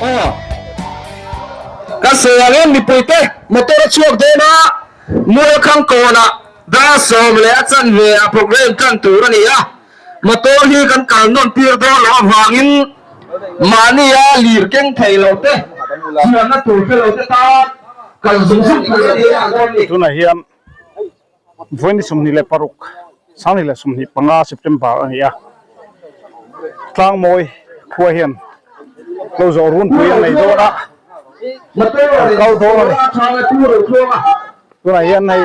Aw. Ka sawi angin mipuite motor a chhuak dawn a, Mualkhang kawnah dar 10:15 a program tan tur a ni a, motor hi kan kal nawn tir dawn loh avangin mahnia lir keng thei lo te, chuanna tur hre lo te tan kal zung zung tur a ni a dawn ni. Tunah hian Vawiin 26, 2025 September a ni a, Tlangmawi khua hian lo zawh runpui an nei dawn a, an kal dawn a ni. Tunah hian hei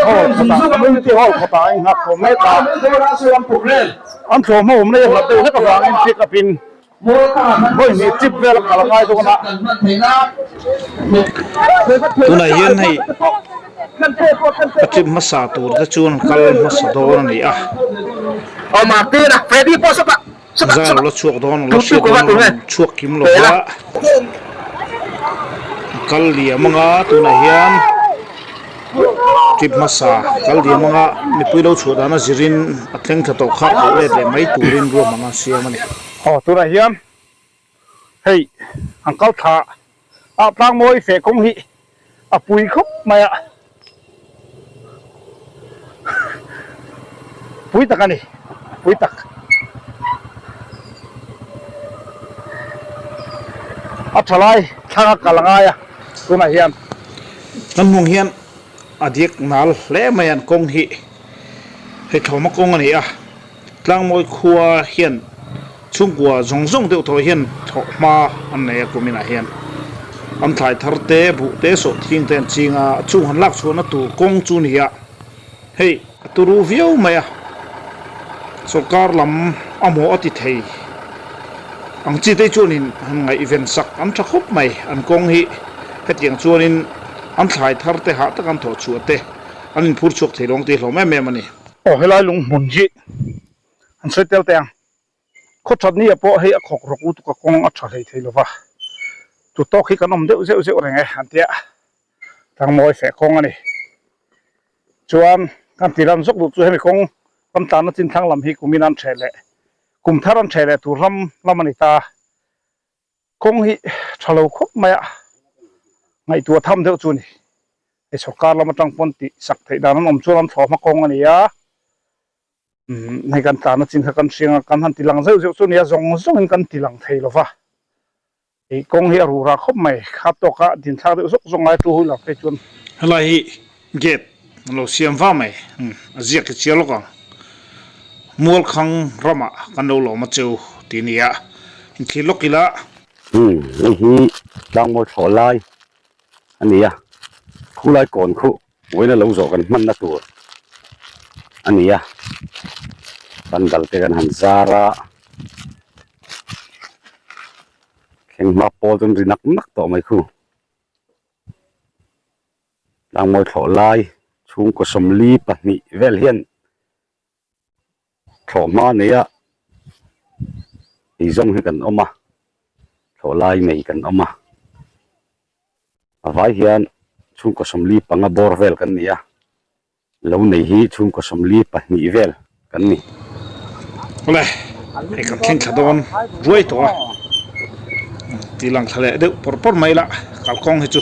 hall kawtah community hall kawtah a inghak khawm mek a, an thlawhhma awmna hi a hlat deuh hlek avangin pick up in Vawi hnih chip vel a kal a ngai dawn a. Tunah hian hei a trip hmasa tur te chuan kal hmasa dawn a ni a. Zan la chhuak dawn la hriat dawn a rawn chhuak kim lo va. A kal liam anga tunah hian. Trip hmasa kal diam anga mipui lo chhuah dana zirin a thleng thla tawh kha koh let leh mai turin ruahman an siam a ni. Aw tunah hian hei an kal thla a tlangmawi feh kawng hi a pui khawp mai a, pui tak a ni, pui tak. A tha lai thlang a kal a ngai a tunah hian. Kan hnung hian a diak nal hle mai an kawng hi hei thlawhma kawng a ni a, Tlangmawi khua hian chhungkua zawng zawng deuh tawh hian thlawhhma an nei a kuminah hian an thlai thar te, buh te, sawhthing te an ching a, chung han lak chhuahna tur kawng chu a ni a, hei a turu viau mai a, sawrkar lam a maw a ti thei ang chi te chuanin han ngaihven sak an tha khawp mai, an kawng hi hetiang chuanin an thlai thar te hah tak an thawh chhuah te an inphur chhuak thei lawng tih hlawm em em a ni. Aw helai lung hmun hi an sawi tel teh ang, khaw that ni ah pawh hei a khawk rawk lutuk a kawng a tha hlei thei lova, tu tawk hi kan awm deuh zeuh zeuh reng e an tia, tlangmawi feh kawng a ni. Chuan kan ti lam zawk duh chu hemi kawng ram tlanna chin thlang lam hi kumin an ṭheh leh kum thar an ṭheh leh tur ram lam a ni ta. Kawng hi ṭha lo khawp mai a, ngaihtuah tham deuh chu a ni. Hei sawrkar lam aṭang pawn tih sak theih dan an awm chuan an thlawhhma kawng a ni a, hei kan tlanna chin kha kan hriang a, kan han ti lang zeuh zeuh chu a ni a, zawng zawngin kan ti lang thei lo va. Hei kawng hi a rura khawp mai, kha tawka din thlak deuh zawk zawk ngai tu hui lam phei chuan. Helai hi gate an lo siam va mai, a ziak hi chiah lawk ang. Mualkhang ramah kan lo lawm a cheu tih a ni a, inthlir lawk ila. Umm hei hi tlangmawi thlawh lai a ni a, khulai kawn khu vawiin a lo zawh kan hmanna tur a ni a, pandal te kan han zar a. Thleng hma pawl chu an ri nak nak tawh mai khu. Tlangmawi thlawh lai chhungkaw 42 vel hian thlawh hma nei a eizawng hi kan awm a, thlawh lai nei kan awm a. A vai hian chhungkaw 45 bawr vel kan ni a. Lo nei hi chhungkaw 42 vel kan ni. Awle, hei kan thleng thla dawn ruai tawh a, ti lang thla leh deuh pawr pawr mai la kalkawng hi chu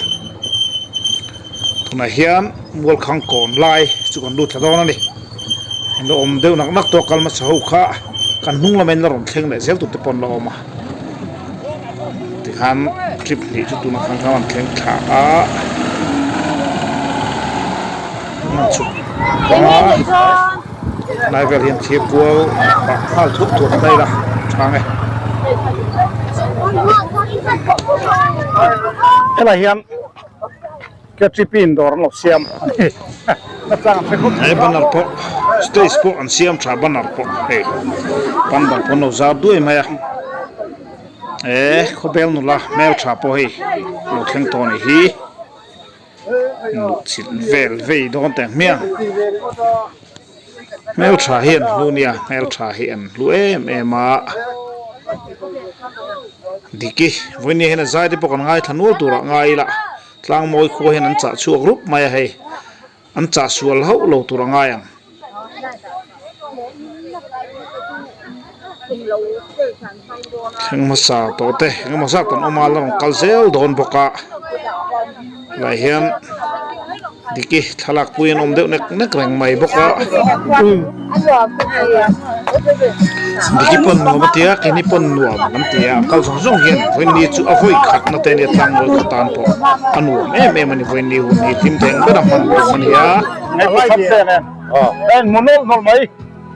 tunah hian Mualkhang kawn lai chu kan lut thla dawn a ni. An la awm deuh nak nak tawh a kal hmasa ho kha kan hnung lama in la rawn thleng leh zel tur te pawh an la awm a. Tikhan trip hnih chu tunah khan khan an thleng thla a an chhuk kawng a lai vel hian thir kual pah nghal thup thup mai la chhang e. Helai hian KTP in dawr an lo siam a ni. He banner pawh stage pawh an siam tha banner pawh hei pandal pawh an lo zar duai mai a he khawbel nula hmeltha pawh hei lo thleng tawh a nih hi luhchilh vel vei dawn teh hmiang hmeltha hi an hlu nia hmeltha hi an hlu em em a diki vawiin hian a zai te pawh kan ngaithla nual turah ngai ila. Tlangmawi khua hian an chah chhuak rup mai a hei, an chah sual hauh lo tur a ngai ang. Thleng hmasa tawh te engemaw zat an awm a la rawn kal zel dawn bawk a lai hian Diki thlalak pui an awm deuh nek nek reng mai bawk a Diki pawn nuam a tia keini pawn nuam an ti a kal zawng zawng hian vawiin chu a vawi khat na te ania tlangmawi khaw tan pawh a nuam em em a ni vawiin hun hi hlim thei ang ber a hman tum a ni a.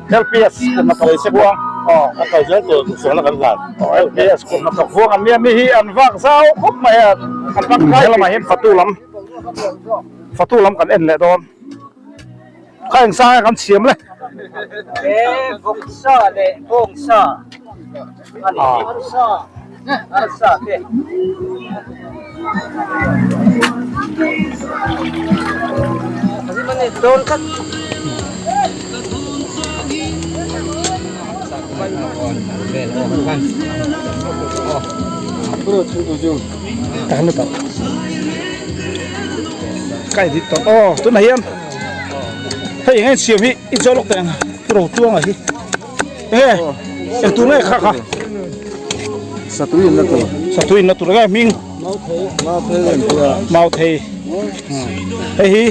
LPS kum hnathawk ei se kuang a kal zel tur duhsakna kan hlan. LPS kum hnathawk huang an nia mi hi an vak zau khawp mai a, an vak kai Helamah hian fatu lam fatu lam kan en leh dawn. Kha eng sang nge kan siam le? He vawksa leh bawngsa a ni hi. Arsa te. Ka edit tawh aw tunah hian hei eng nge siam hi i zawh lawk teh ang ro tuanga hi. Enge eng tur nge kha kha Satui in na tur. Satui in na tur nge hming Mauthei an tia. Mauthei hei hi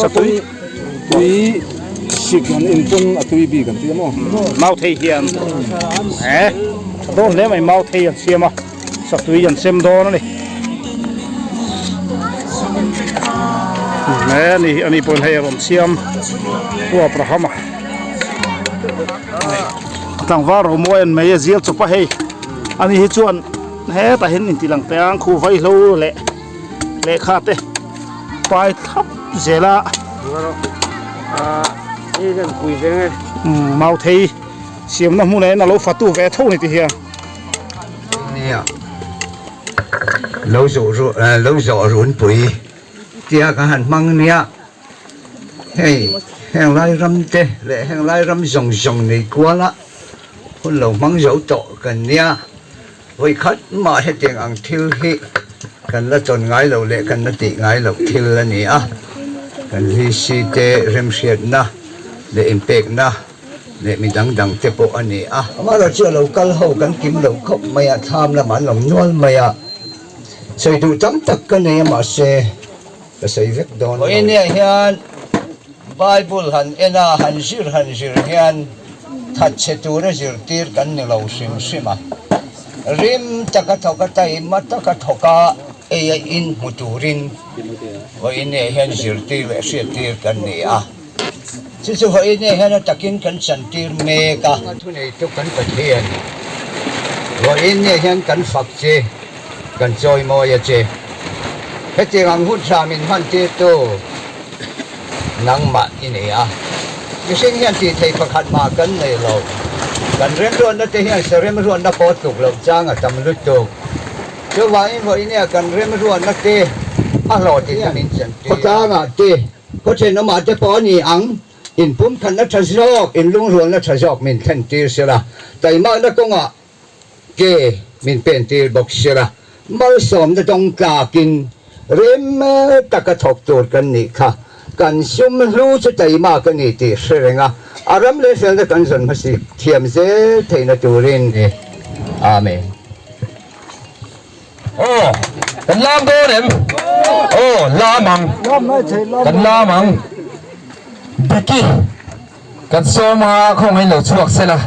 satui tui sik an in pawn a tui bik an tia maw. Mauthei hian eh tha dawn hle mai mauthei an siam a satui an sem dawn a ni. He ni ani pawhin hei a rawn siam Pu Abraham-a. Tlangval romawi an mai a zial chawp a hei ani hi chuan hetah hian inti lang teh ang khu vaihlo leh lehkha te pai thlap zel a mau thei siamna hmunah hian alo fatu ve tho ni ti hian. Nia lo zawh lo zawh runpui tia ka han hmang nia. Hei, heng lai ram te leh heng lai ram zawng zawng nei kuala hun lo hmang zo tawh kan nia. Vawi khat mah hetiang ang thil hi kan la tawn ngai loh leh kan la tih ngai loh thil a ni a. Kan VC te remhriatna leh inpekna leh mi dang dang te pawh a ni a. Amaherawhchu chu a lo kal ho kan kim loh khawp mai a, thlam lamah an awm nual mai a. Sawi duh tam tak ka nei a mahse. Ka sawi vek dawn lo. Vawinia hian Bible han en a, han zir han zir hian thatchhe tura zirtir kan ni lo hrim hrim a. Rim taka thawk a, taima taka thawk a, ei a in hmu turin vawinia hian zirtir leh hriattir kan ni a. Chu chu vawinia hian a takin kan chantir mek a. Thuneitu kan Pathian, vawinia hian kan fak che. Kan chawimawi a che. Hetiang ang hun tha min hman tirtu nangmah i ni a. Mihring hian tih theih pakhat mah kan nei lo. Kan remruatna te hian sa remruatna pawh tluk loh chang a tam lutuk. Chuvangin vawinia kan remruatna te a hlawhtlinna min chantir. Khawtlangah te, khawthenawmah te pawh a ni ang. Inpumkhatna tha zawk, inlungrualna tha zawk min thlen tir sela. Taimakna kawngah Ke min pen tir bawk sela, malsawmna dawng tlakin rem taka thawk tur kan nih kha. Kan sum hlu chu taima ka ni tih hre reng a, a ram leh felna kan zawn hmasi thiam zel theihna turin. Amen. Aw, kan lam dawn em? Aw, lam ang. Kan lam ang. Diki, kan sawm a, khawngaih lo chhuak sela.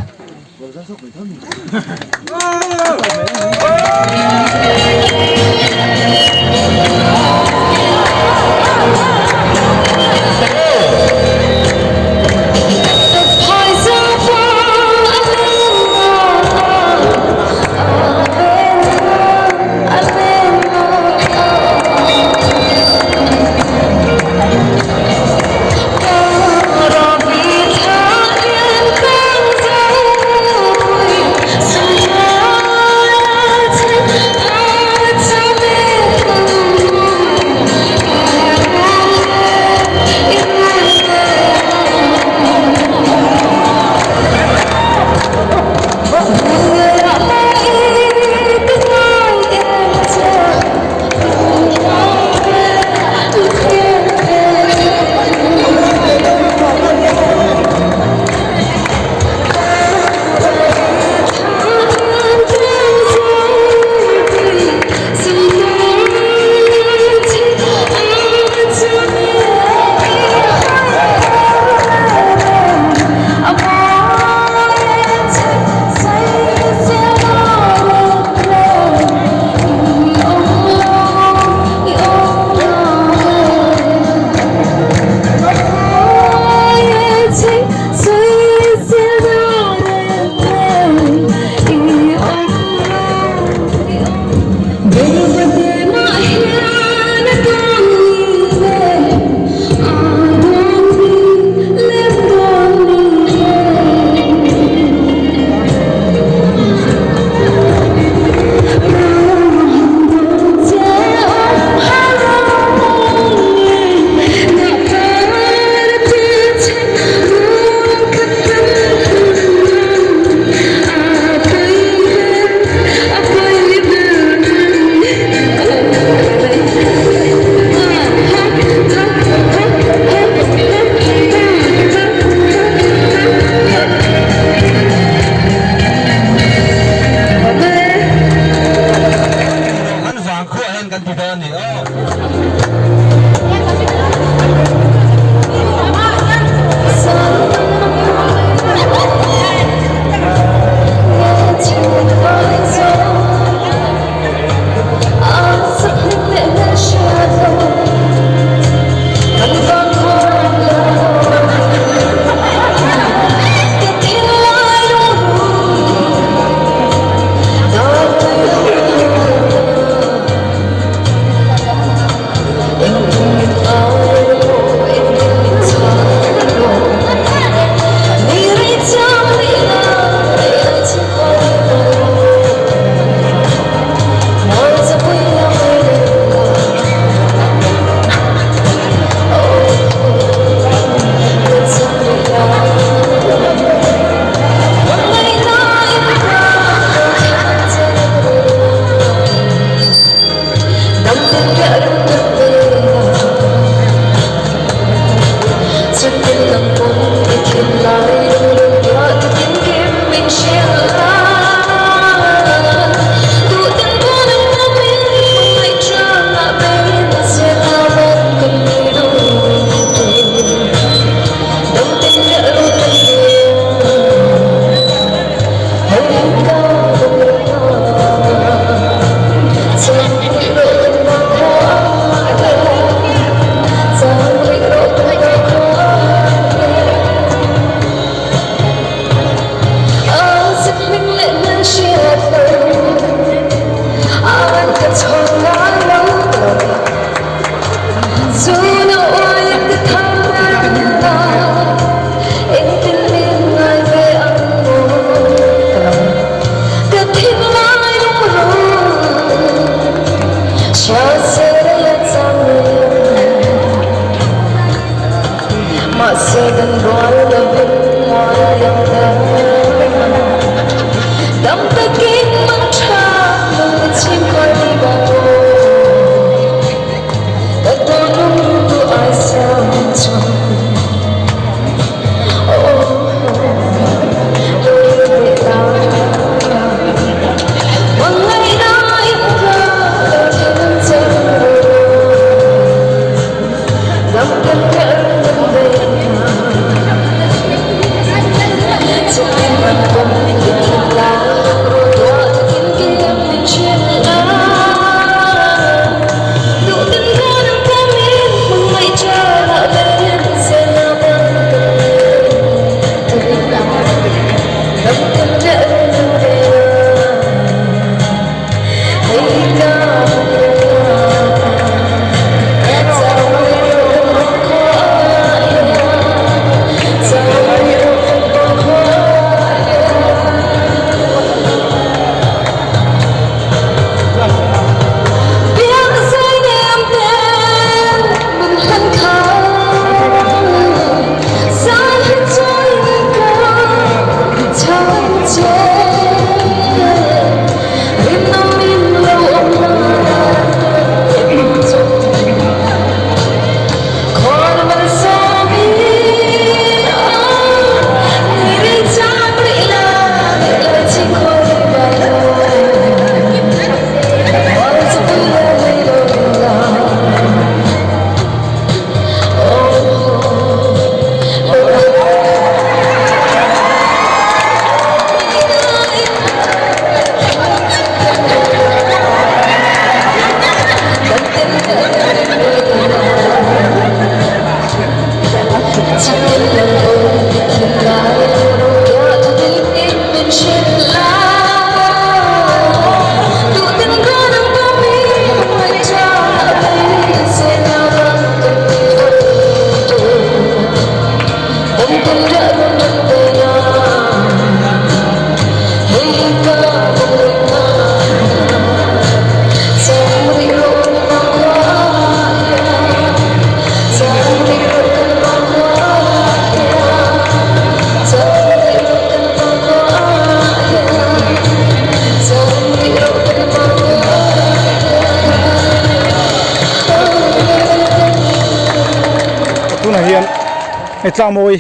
Hei tlangmawi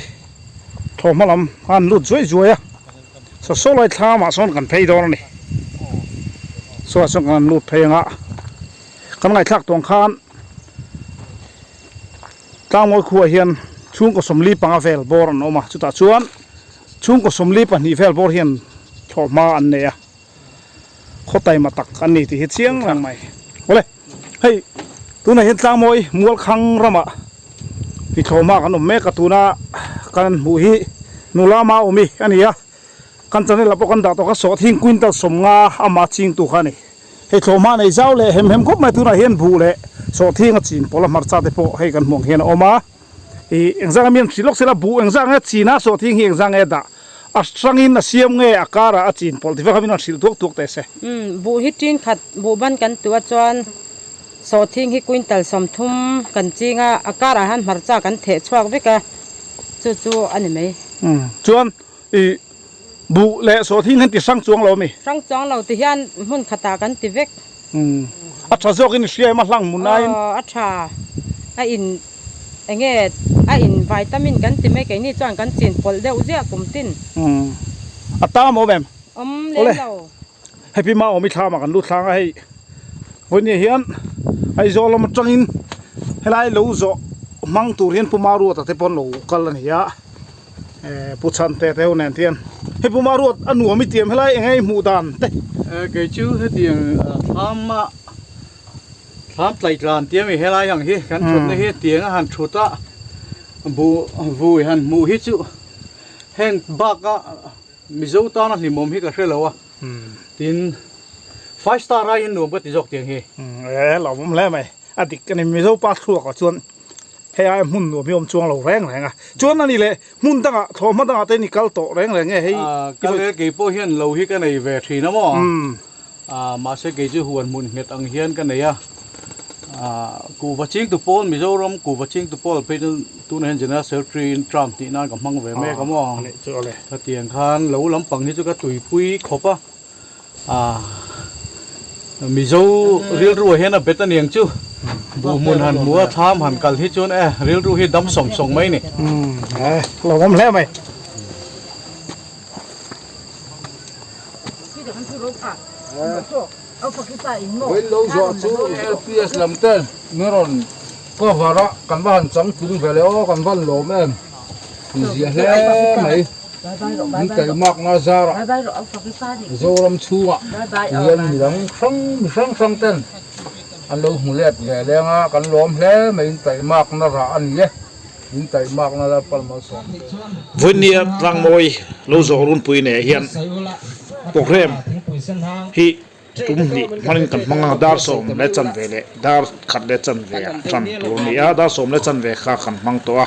thlawhhma lam a han lut zuai zuai a saw saw lai thlam ah sawn kan phei dawn a ni saw ah sawn kan han lut phei ang a kan ngaihthlak tawng khan tlangmawi khuaah hian chhungkaw 45 vel bawr an awm a chutah chuan chhungkaw 42 vel bawr hian thlawhhma an nei a khaw taima tak an ni tih hi chiang reng mai awle hei tunah hian tlangmawi mualkhang ramah mi thlawhhma kan awm mek a tuna kan hmuh hi nula maumi a ni a kan channel ah pawh kan dah tawh kha sawhthing quintal 50 ama chingtu kha a ni hei thlawhhma nei zau leh hem hem khawp mai tunah hian buh leh sawhthing a chin pawlh a hmarcha te pawh hei kan hmuh ang hian a awm a. Ih engzang nge mi an hrilh lawk sela buh engzang nge chin a sawhthing hi engzang nge dah a hrangin a siam nge a karah a chin pawlh ti vek a min rawn hrilh tuak tuak teh se. Umm buh hi tin khat buh ban kan tuh a chuan sawhthing hi quintal 30 kan ching a a karah hian hmarcha kan theh chhuak vek a chu chu a ni mai. Umm chuan ih buh leh sawhthing hian ti hrang chuang lo a mi? Hrang chuang lo ti hian hmun khatah kan ti vek. Umm a tha zawkin i hria em a hlang hmun aiin. Aw a tha a in enge a in vitamin kan ti mai keini chuan kan chin pawlh deuh ziah kum tin. Umm a tam awm em? Awm lem lo. Happy ma awm i thlam ah kan lut thlang a hei vawinia hian Aizawl lam atangin helai lo zawh hmang tur hian Pu Maruata te pawh an lo kal a ni a. Pu Chhante te ho nen hian hei Pu Maruat a nuam i tiam helai eng nge i hmuh dan te. Kei chu hetiang thlam a thlam tlai tlan tia mi helai ang hi kan thutna hi tiang a han thut a buh vui han hmuh hi chu heng bak a Mizo tana hlimawm hi ka hre lo a tin five star aiin nuam ka ti zawk tiang hi. E lawmawm hle mai a dik a ni Mizo pa thluak ah chuan Hei aia hmun nuam hi awm chuang lo reng reng a. Chuan ani leh hmun dangah thlawhhma dangah te ni kal tawh reng reng nge hei. Kal e kei pawh hian lo hi ka nei ve thin a maw. Mahse kei chu huan hmun nghet ang hian ka nei a. Kuhva chingtu pawl Mizoram kuhva chingtu pawl phei chu tunah hian General Secretary in term tih nan ka hmang ve mek a maw. Khatiang khan lo lampang hi chu ka tuipui khawp a. A Mizo rilru ah hian a bet a niang chu buh hmun han hmu a thlam han kal hi chuan e rilru hi dam sawng sawng mai ni. Umm e lo awm hle mai. Vawiin lo zawh chu LPS lam ten min rawn cover a kan va han chang tlung ve leh aw kan van lawm em inziah hle mai. Min taimakna zarah Mizoram chhungah hian midang hrang mi hrang hrang ten an lo hmu let ve leng a, kan lawm hle mai in taimakna rah a ni e, in taimakna Lalpan malsawm. Vawinia Tlangmawi lo zawh runpui neh hian program hi Tum hnih hmangin kan hmang a, dar sawm leh chanve leh dar khat leh chanve ah tan tur a ni a, dar sawm leh chanve kha kan hmang tawh a,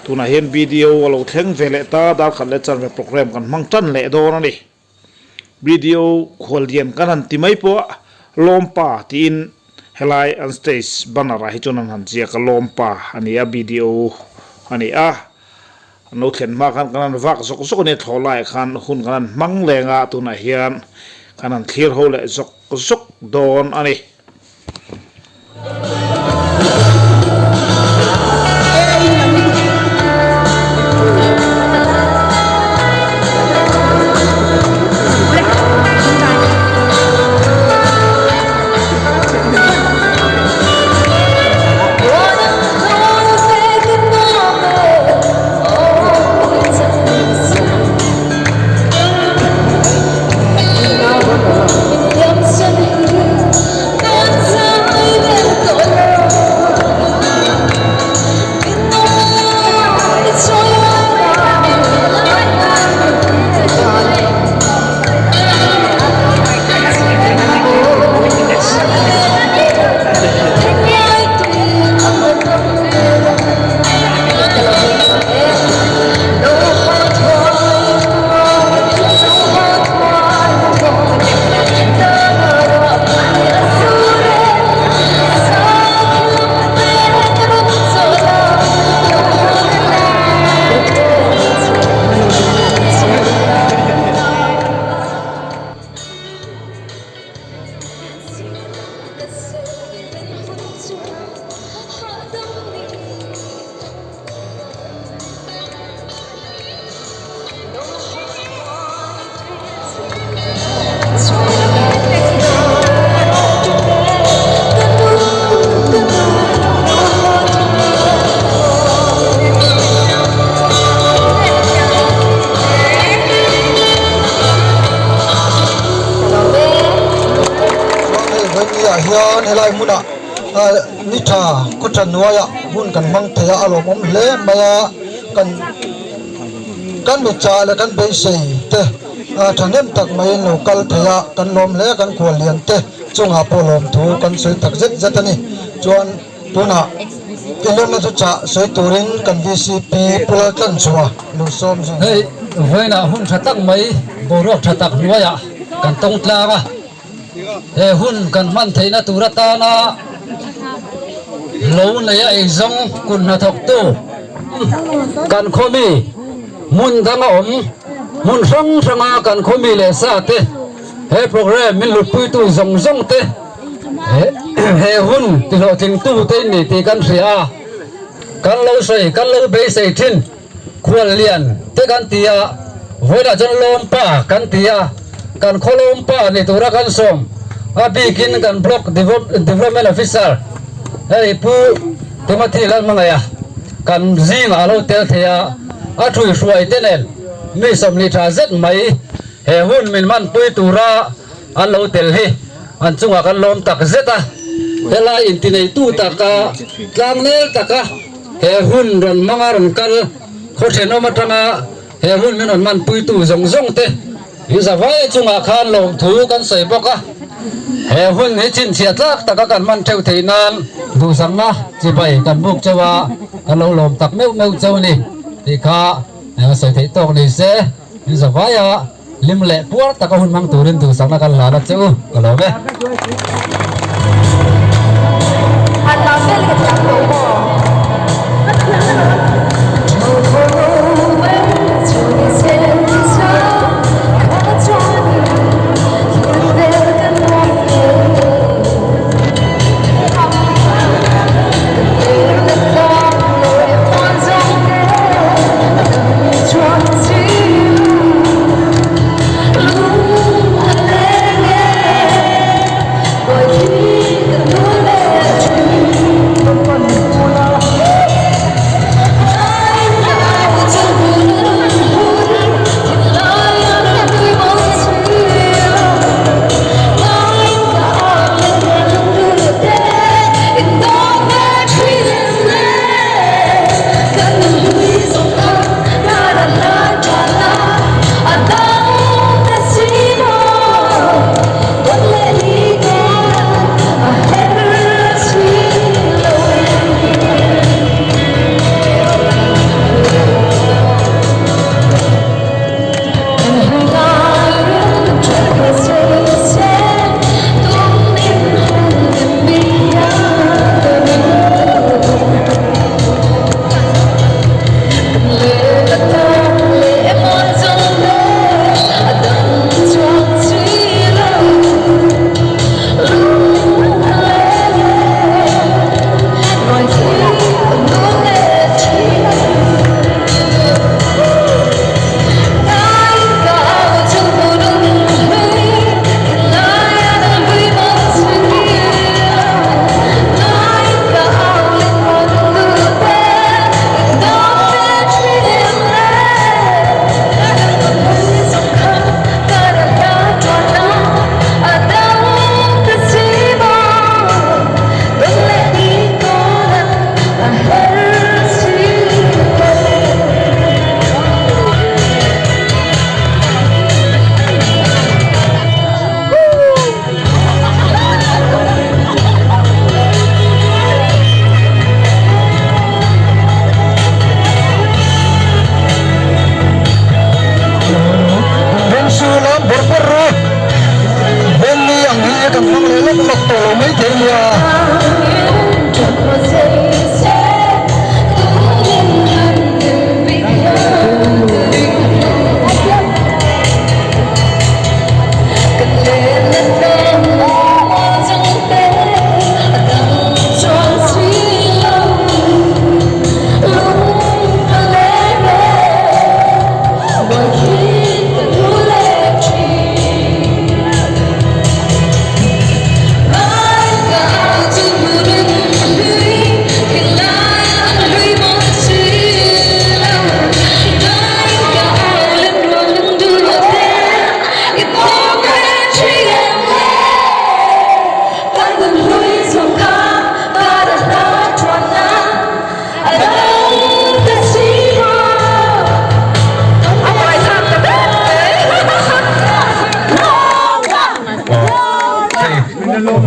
tunah hian BDO a lo thleng ve leh ta, dar khat leh chanve program kan hmang tan leh dawn a ni. BDO khuallian kan han ti mai pawh a, Lawmpa tiin helai an stage banner ah hi chuan an han ziak a, Lawmpa a ni a, BDO a ni a. An lo thlen hma khan kan han vak zawk zawk a nia thlawh laiah khan hun kan han hmang leng a tunah hian kan han thlir ho leh zawk zawk dawn a ni. hian helai hmunah ni tha khaw tha hnuaiah hun kan hmang thei a, a lawmawm hle mai a, kan kan mi chah leh kan beisei te thahnem tak maiin lo kal thei a, kan lawm hle a, kan khuallian te chungah pawh lawmthu kan sawi tak zet zet a ni. Chuan tunah inlawmna chu chah sawi turin kan VCP Pu Laltlanchhuah lo sawm zui. Hei vawiinah hun tha tak mai boruak tha tak hnuaiah kan tawng tlang a, he hun kan hman theihna tur atana lo neia eizawng kut hnathawktu kan khawmi hmun danga awm hmun hrang hranga kan khawmi leh sa te he programme min hlutpuitu zawng zawng te He hun tihlawhtlingtu te in ni tih kan hria a, kan lo sawi, kan lo beisei thin. Khuallian te kan ti a, vawiinah chuan Lawmpa kan ti a, kan khaw Lawmpa ni tura kan sawm a bikin kan Block Development Officer hei Pu Timothy Lalhmangaiha kan zingah a lo tel thei a, a thuihruai te nen mi 40 tha zet mai he hun min hmanpui tura An lo tel hi an chungah kan lawm tak zet a, helai intineitu taka tlangnel taka he hun rawn hmanga rawn kal khaw thenawm atanga he hun min rawn hmanpuitu zawng zawng te hi zavai chungah khan lawmthu kan sawi bawk a. He hun hi chhinchhiah tlak taka kan hman theuh theih nan duhsakna chibai kan buk chauh a, kan lo lawm tak meuh meuh chauh a ni tih kha sawi theih tawk ni se, in zavaia Hlim leh puar taka hun hmang turin duhsakna kan hlan a che u, ka lawm e.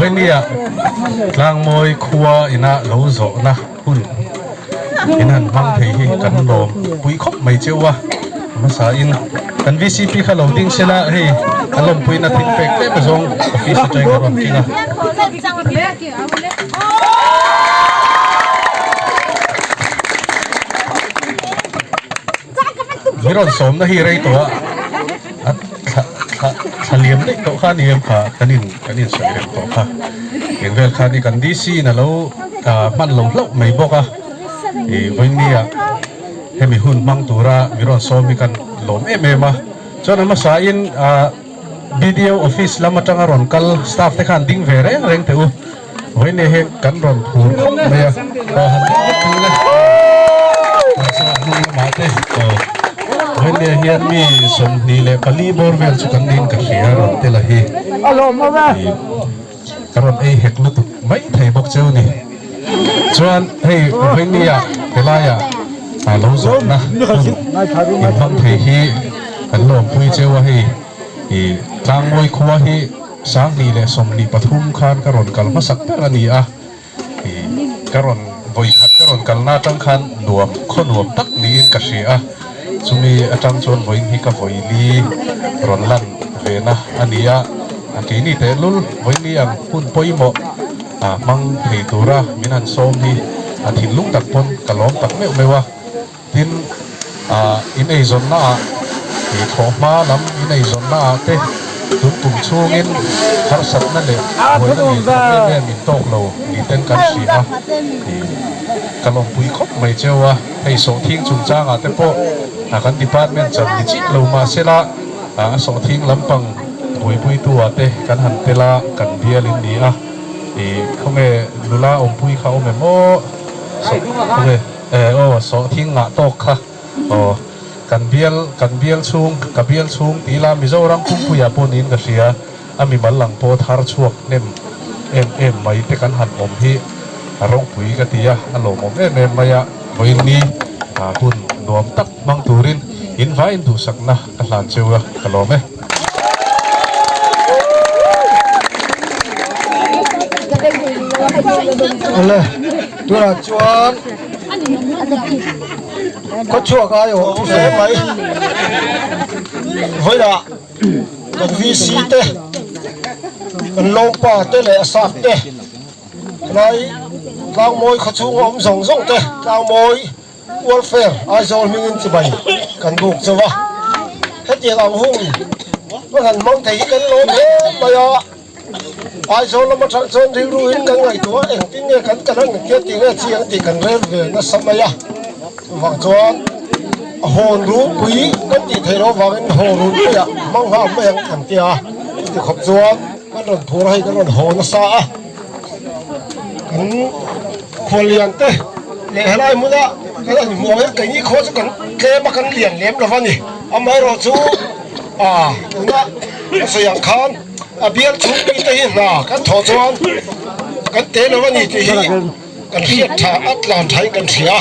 Vawinia Tlangmawi khua ina lo zawhna hun in han hmang thei hi kan lawm pui khawp mai cheu a, hmasa in kan VCP kha lo ding sela hei a lawmpuina thil pek tlem azawng office atangin a rawn keng a. Mi rawn sawmna hi rei tawh a, a thla thla thla liam daih tawh kha a ni em kha kan in kan in sawi reng tawh kha. Eng vel khan i kan DC in a lo hman lo hlauh mai bawk a, ih vawinia hemi hun hmang tura mi rawn sawm hi kan lawm em em a. Chuan a hmasa in ah BDO office lam atanga rawn kal staff te khan ding ve reng reng teh u. Vawinia hian kan rawn phur khawp mai a, aw han ding vek thei ila mahse a hnung lamah te aw vawinia hian mi 24 bawr vel chu kan niin ka hria rawn tel a hi ih ka rawn ei hek lutuk mai thei bawk cheu ni. Chuan hei vawinia helaiah lo zawhna hun inhmang thei hi kan lawmpui cheu a hei ih Tlangmawi khua hi. 2023 khan ka rawn kal hmasak ber a ni a, ih ka rawn vawi khat ka rawn kalna atang khan nuam khaw nuam tak niin ka hria a, chumi atang chuan vawiin hi ka vawi li rawn lan ve na a ni a, a keini tehlul vawiin ang hun pawimawh ah hmang thei tura min han sawm hi a thinlung tak pawn ka lawm tak meuh meuh a. Tin, ah in eizawnna ah ih thlawhhma lam in eizawnna ah te tun tum chhungin harsatna leh buaina lian tham em em in tawk lo ni ten kan hria a, ih ka lawmpui khawp mai cheu a, hei sawhthing chungchang ah te pawh ah kan department chan ni chiah lo mahsela ah a sawhthing lampang buaipuitu ah te kan han tel a, kan bial in ni a, ih khawnge nula awmpui kha awm em aw, khawnge. Eh aw sawhthing ngah tawk kha aw kan bial kan bial chhung ka bial chhung ti ila Mizoram pumpuiah pawh niin ka hria a mimal lang pawh thar chhuak hnem em em mai te kan han awm hi a ropui ka ti a a lawmawm em em mai a vawiin ni hun nuam tak hmang turin in vaiin duhsakna ka hlan cheu a ka lawm e. Awle tunah chuan khawchhuak ai awh thu hle mai vawilah kan VC te kan lawmpa te leh a sap te helai tlangmawi khawchhunga awm zawng zawng te tlangmawi Welfare Aizawl hmingin chibai kan buk chauh a, hetiang ang hun kan han hmang thei hi kan lawm hle mai a, Aizawl lam atang chuan rilru in kan ngaihtuah a, engtin nge kan kal ang engtia tih nge chi ang tih kan rel ve nasa mai a, chuvang chuan a hawn runpui kan tih theih loh avangin haw runpuiah hmang nghal mai ang kan tia, chuti khawp chuan kan rawn phur a hei kan rawn haw nasa a. Kan khuallian te leh helai hmuna kan han hmuh ang hian keini khaw chu kan tlem a kan lian lem lo va ni. Amaherawhchu ah tuna ka sawi ang khan a bial chhungpui te hi hna kan thawh chuan kan te lo a ni tih hi kan hriat tha a tlan thain kan hria a.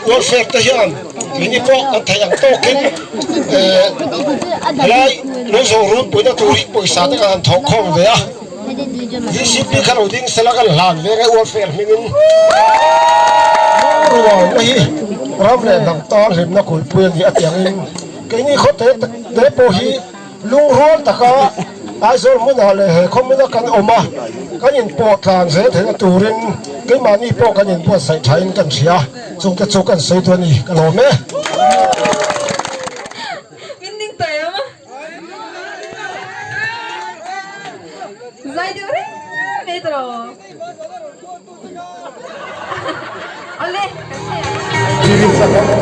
Welfare te hian keini pawh kan theih ang tawkin eh helai lo zawh runpuina tur hi pawisa te kan han thawh khawm ve a. DCP kha lo ding sela kan hlan ve nge welfare hmingin lungrualna hi ram leh hnam tan hlimna kulhpui a ni a tiangin keini khaw te te pawh hi lungrual taka Aizawl hmunah leh he khaw hmuna kan awm a kan inpawh tlan zel theihna turin keimahni pawh kan inbuatsaih thain kan hria chungte chu kan sawi duh a ni ka lawm e. Zai deuh reng mai tawh. Awle kan thei ang.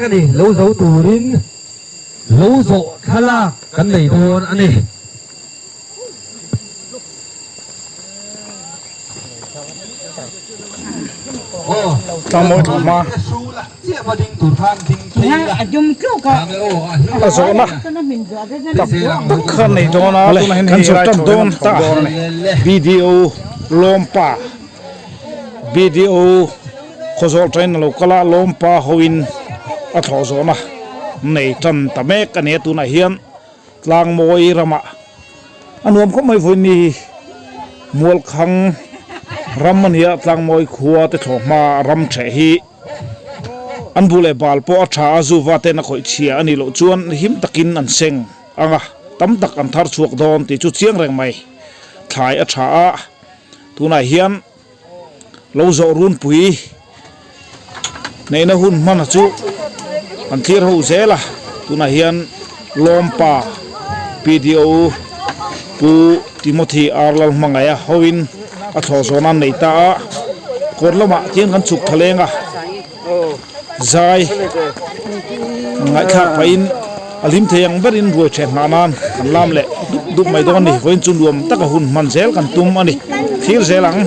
mek a ni. Lo zo turin lo zawh thlalak kan nei dawn a ni. Tlangmawi thlawhhma a zawhna tak tak kha nei dawn a tunah hian hei lai thlawh hian an thlawh dawn a ni. BDO Lawmpa BDO Khawzawl train a lo kal a Lawmpa hoin a thlawh zawhna nei tan ta mek a ni a tunah hian Tlangmawi ramah a nuam khawp mai vawiin ni hi Mualkhang ram a nia Tlangmawi khua te thlawh hma ram theh hi an bu leh bal pawh a tha a zuva ten a khawih chhia a nih loh chuan him takin an seng ang a tam tak an thar chhuak dawn tih chu chiang reng mai thlai a tha a tunah hian. Lo zawh runpui neihna hun hmana chu kan thlir ho zel a, tunah hian Lawmpa PDO Pu Timothy R Lalhmangaia hoin a thlawh zawn a nei ta a, kawr lamah tian kan chhuk tha leng a. Zai ngaihthlak pahin a hlim thei ang berin ruai ṭheh nghah nan kan lam leh dup dup mai dawn a ni. Vawiin chu nuam taka hun hman zel kan tum a ni. Thlir zel ang.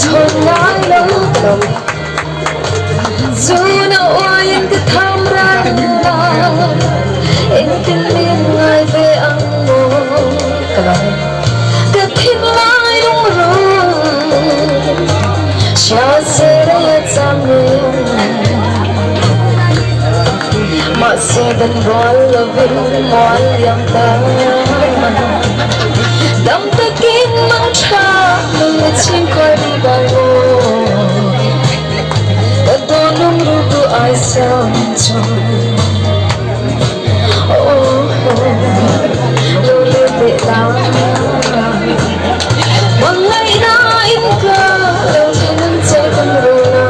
chhawn ngai lo ka lo Zun a uaiin ka tham ral a Engtin min ngai ve ang maw ka lo Ka thinlai lungrun Hria se rei a cham reng Mahse dan rual lovin mual liam ta Dam takin mang tha nung a chhing khuai ri bai maw Ka dawn lung ru tu ai sang chuan Oh lo let leh la Hmangaihna in ka lo thin ang che kan run a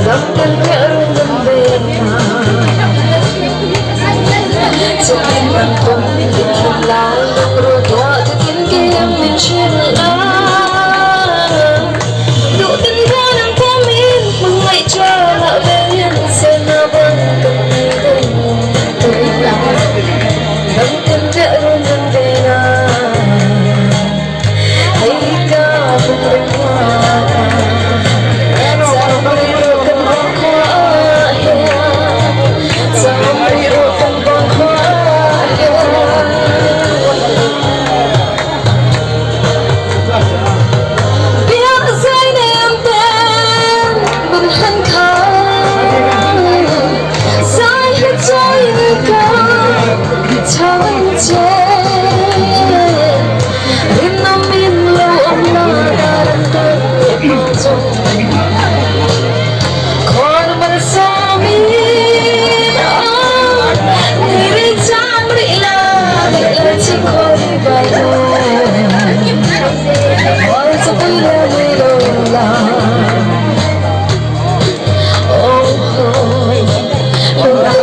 Dam ten piah run dam ve na Chutin kan tum in thin lai lung ru tuah chutin kim min hrilh a Duh tin rual ang pawmin hmangaih tha lah vein sena bang kan nei dawn Dam ten piah run dam ve na Hei ka vung reng huan Chang rih rawh kan vang khua ah hian Chang rih rawh kan vang khua ah hian Biak zai nem ten min han kha Zai hi chawiin ka chang che Rinawm in lo awm la dar an tan leh hma chu Khawn malsawm in aw Ni rei cham rih la leh la chi khawi bai lo Mual chu pui la lui lo la Oh lo la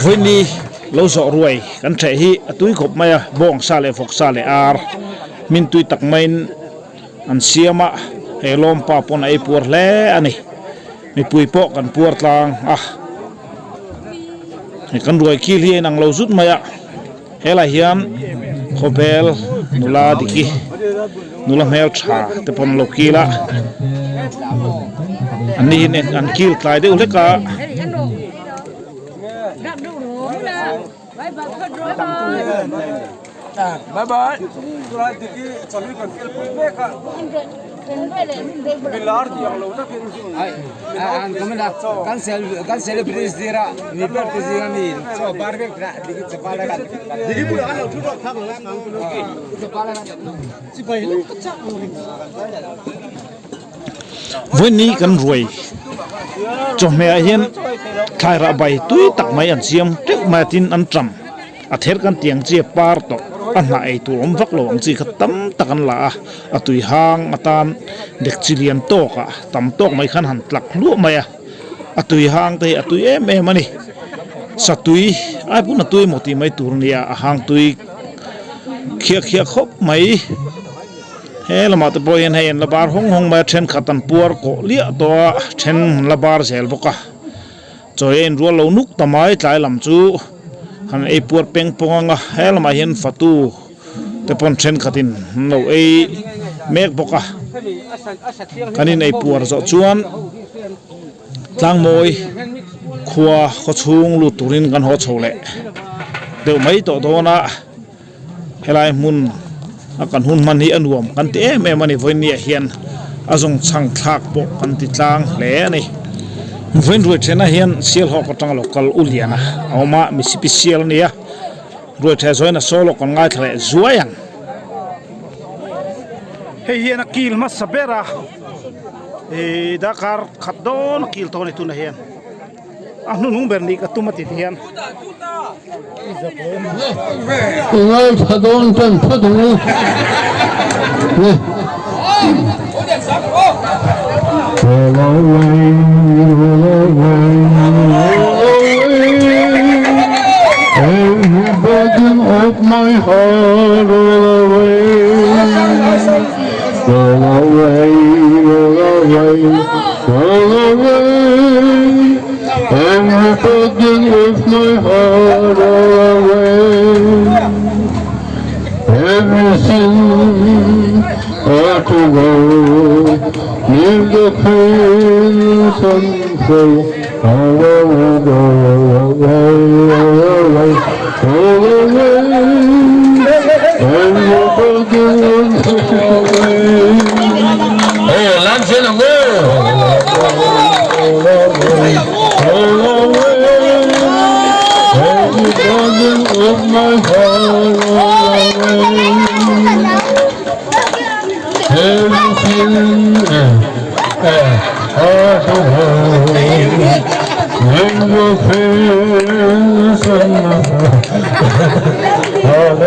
Vawiini lo zawh ruai kan ṭheh hi a tui khawp mai a, bawngsa leh vawksa leh ar hmin tui tak maiin an siam a, he lawmpa pawn a ei puar hle a ni. Mipui pawh kan puar tlang a, hei kan ruai kil hi a inang lo zut mai a, helai hian khawbel nula diki nula hmeltha te pawn an lo kil a, an ni hian an kil tlai deuh hlek a. Vawiini kan ruai chawhmeh ah hian thlai rah bai tui tak mai an siam teuh mai a tin an ṭam a ther kan tih ang chi a par tawh a hnah ei tur awm vak lo ang chi kha tam tak an la a a tui hang atan dek chi lian tawk ah tam tawk mai khan han tlak hluah mai a a tui hang te hi a tui em em a ni satui ai pawn a tui emaw tih mai tur a nia a hang tui khiah khiah khawp mai. He lamah te pawh hian hei an la bar hawng hawng mai a thenkhat an puar kawh liah tawh a then an la bar zel bawk a chawi a inrual lo nuk ta mai tlai lam chu han ei puar peng pawng ang a he lamah hian fatu te pawn thenkhat in an lo ei mek bawk a kan in ei puar zawh chuan tlangmawi khua khawchhung lut turin kan haw chho leh deuh mai tawh dawn a. Helai hmun A kan hun hman hi a nuam kan ti em em a ni. Vawinia hian a zawng chhang thlak pawh kan ti tlang hle a ni. Vawiin ruai thenah hian Sialhawk atanga lo kal u lian a awm a, mi sipisial a ni a. Ruai theh zawiin a solo kan ngaithla leh zuai ang. Hei hian a kil hmasa ber a, ih darkar khat dawn a kil tawh a ni tunah hian. A hnuhnung ber nih ka tum a ti ti hian. I ngaithla dawn tan phawt ang u. Roll away, roll away, roll away Every burden of my heart roll away Roll away, roll away, roll away Every burden of my heart roll away Everything I to go Leave the crimson flow Roll away, roll away, roll away, roll away Every burden of my away Oh, lam zel ang u! Roll away, roll away Every burden of my heart roll away Everything I to go Leave the crimson flow